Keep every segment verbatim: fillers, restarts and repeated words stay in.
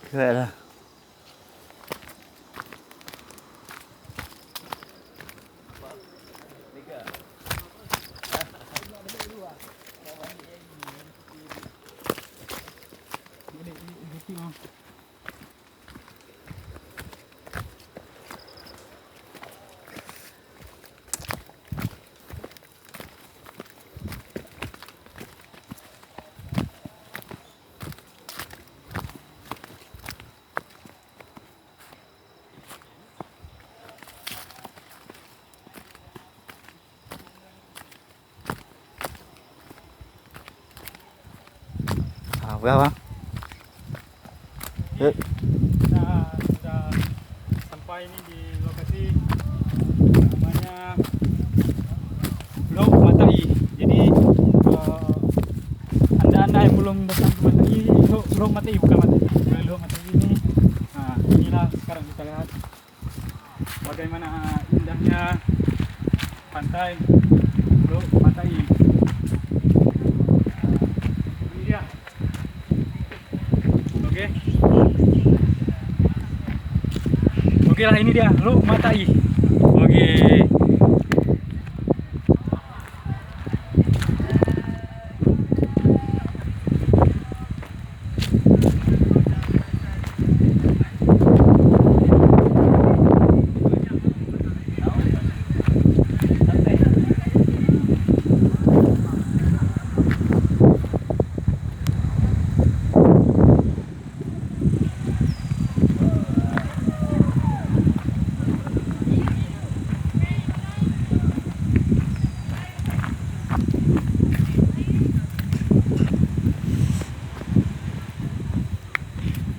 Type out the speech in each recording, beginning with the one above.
Keuhai lah. Ah, peugah, Bang. Eh. Kita sudah sampai ni di lokasi namanya Lhokseumatai. Jadi, eh, anda-anda yang belum datang ke Matai, Lhok, Lhokseumatai, bukan Matai. Lhokseumatai ini, nah, inilah sekarang kita lihat bagaimana indahnya pantai Lhokseumatai. Ini dia. Oke. Oke lah, ini dia Lhokseumatai. Oke.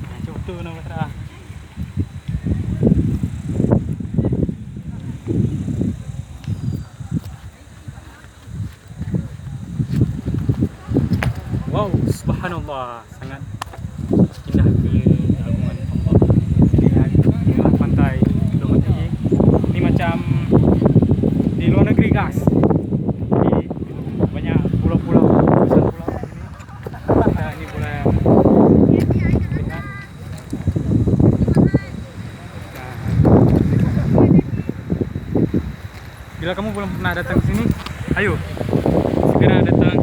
Nah, itu betul nama Mesra. Wow, subhanallah, sangat indah keagungan Allah. Lihat, inilah pantai Lhokseumatai. Ini macam di luar negeri, guys. Jadi, banyak pulau-pulau, besar pulau di sini. Nah, ini pulau yang lihat. Nah. Bila kamu belum pernah datang ke sini, ayo segera datang